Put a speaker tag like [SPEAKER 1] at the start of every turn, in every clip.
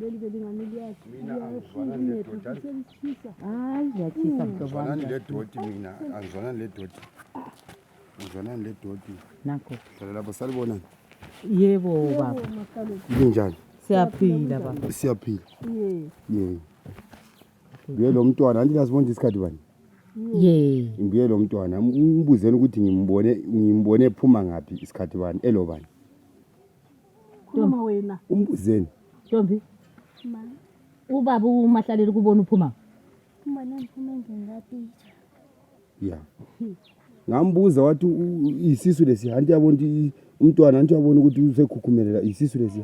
[SPEAKER 1] leli belingamili yakhe.
[SPEAKER 2] Mina angizwana nedoda.
[SPEAKER 3] Hayi ngiyachisa mhlobo
[SPEAKER 2] Ngizwana
[SPEAKER 3] wami.
[SPEAKER 2] nedoti mina, angizwana nedoti. Ngizwana nedoti.
[SPEAKER 3] Nakho.
[SPEAKER 2] Hlala lapho salibona.
[SPEAKER 3] Yebo baba.
[SPEAKER 2] Kunjani?
[SPEAKER 3] Siyaphila baba.
[SPEAKER 2] Siyaphila.
[SPEAKER 1] Yebo.
[SPEAKER 2] Ngiye lo mntwana anti lasibona isikhathi bani?
[SPEAKER 3] Ye.
[SPEAKER 2] Ngiye lo mntwana umbuzeni ukuthi ngimbone ephuma ngapi isikhathi bani elo bani?
[SPEAKER 1] Khuluma wena.
[SPEAKER 2] Umbuzeni.
[SPEAKER 3] Ntombi,
[SPEAKER 4] Ma,
[SPEAKER 3] ubaba umahlalela ukubona uphuma.
[SPEAKER 4] mbona ngiphuma ngingaphi?
[SPEAKER 2] Yeah. Ngambuza wathi isisu lesi anti yabona ukuthi umntwana anti yabona ukuthi usekhukhumelela isisu lesi.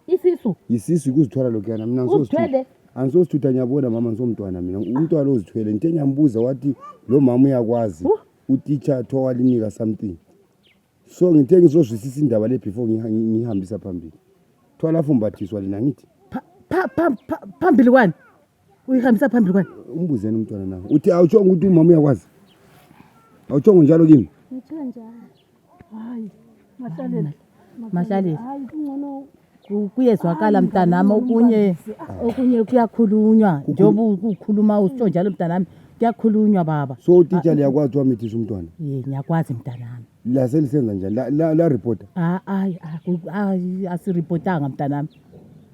[SPEAKER 3] Isisu.
[SPEAKER 2] Isisu ukuzithwala lokuyana mina
[SPEAKER 3] Uzithwele?
[SPEAKER 2] Angisosithutha nyabona mama ngizomntwana mina umntwana ozithwele into enyambuza wathi lo mama uyakwazi uteacher thowa linika something. So ngithe ngizozwisisa indaba le before ngihambisa phambili. Thwala fumbathiswa lina ngithi.
[SPEAKER 3] Phambili kwani? Uyihambisa phambili kwani?
[SPEAKER 2] Umbuzeni umntwana nawe. Uthi awutshonga ukuthi umama uyakwazi. Awutshonga njalo kimi?
[SPEAKER 4] Ngitsho njalo.
[SPEAKER 1] Hayi, mahlalela.
[SPEAKER 3] Mahlalela.
[SPEAKER 1] Hayi, kungcono
[SPEAKER 3] Kuyezwakala mntanami okunye kuyakhulunywa njengoba ukukhuluma usitsho njalo mntanami kuyakhulunywa baba.
[SPEAKER 2] So uteacher liyakwazi wamithisa umntwana?
[SPEAKER 3] Ngiyakwazi mntanami.
[SPEAKER 2] La selisenza njani? La reporter.
[SPEAKER 3] Asiripotanga mntanami.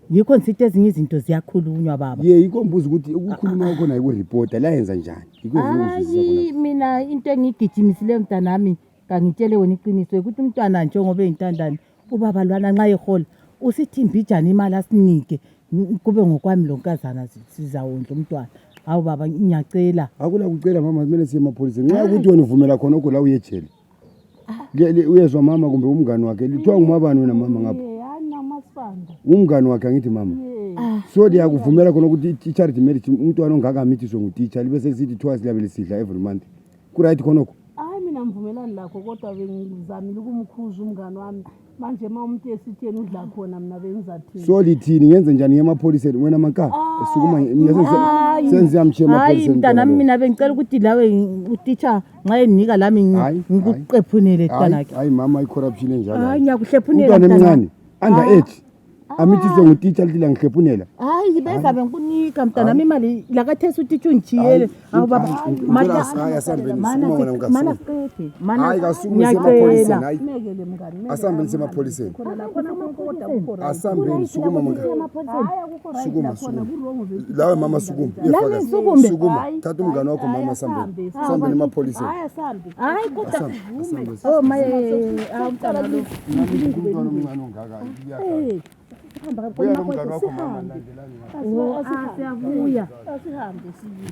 [SPEAKER 3] Yikho nisithi ezinye izinto ziyakhulunywa baba.
[SPEAKER 2] Ikombuza ukuthi ukukhuluma khona yikuripota la yenza njani?
[SPEAKER 3] Hayi mina into engigijimisile mntanami ngangitshele wena iqiniso ukuthi umntwana njengoba eyintandane ubaba lwana nxa ehola usithi imbijana imali asinike kube ngokwami lonkazana sizawondla umntwana. Hawu baba ngiyacela.
[SPEAKER 2] Akula kucela mama kumele siye emapholiseni. Nxa ukuthi wena uvumela khona okho la uyejele. Uyezwa mama kumbe umngani wakhe lithiwa ngumabani wena mama ngapha?
[SPEAKER 1] hayi namasifanda.
[SPEAKER 2] Umngani wakhe angithi mama. So liyakuvumela khona ukuthi charity marriage umntwana ongakamithiswe nguteacher libe selisithi twice liyabe lisidla every month. Kuright khonokho?
[SPEAKER 1] Hayi mina ngivumelani lakho kodwa bengizamile ukumkhuza umngani wami. Manje umuntu esitheni udla khona mina bengizathini.
[SPEAKER 2] So lithini ngenze njani emapholiseni wena maka? Sukuma mina senze yamshiya emapholiseni.
[SPEAKER 3] Hayi mntanami mina bengicela ukuthi lawe uteacher nxa enika lami ngikuqephunele mntanakhe.
[SPEAKER 2] Hayi mama icorruption enjalo.
[SPEAKER 3] Hayi ngiyakuhlephulela
[SPEAKER 2] mntwana emncane under age. Amithiswe nguteacher lithi la ngihlephulela.
[SPEAKER 3] Hayi bezabe ngikunika mntanami imali lakathesa uteacher ungijiyele. Awu baba
[SPEAKER 2] hayi asambeni sukuma wena ngikasi.
[SPEAKER 3] Mana siqede.
[SPEAKER 2] Hayi kasukuma emapholiseni hayi.
[SPEAKER 1] Mekele mngani.
[SPEAKER 2] Asambeni semapholiseni.
[SPEAKER 1] Khona kodwa ukho.
[SPEAKER 2] Asambeni sukuma mama.
[SPEAKER 1] Hayi akukho right la khona kurongo vele.
[SPEAKER 2] Lawe mama sukuma. Sukuma. Thatha umngane wakho mama asambeni. Asambeni emapholiseni.
[SPEAKER 1] Hayi asambe.
[SPEAKER 3] Hayi kodwa oh maye awumntana lo.
[SPEAKER 2] Umntwana omncane ongaka iyakhala.
[SPEAKER 1] Hamba
[SPEAKER 2] Uya nomngane wakho mama landelani.
[SPEAKER 3] Siyabuya.
[SPEAKER 1] Asihambe siye.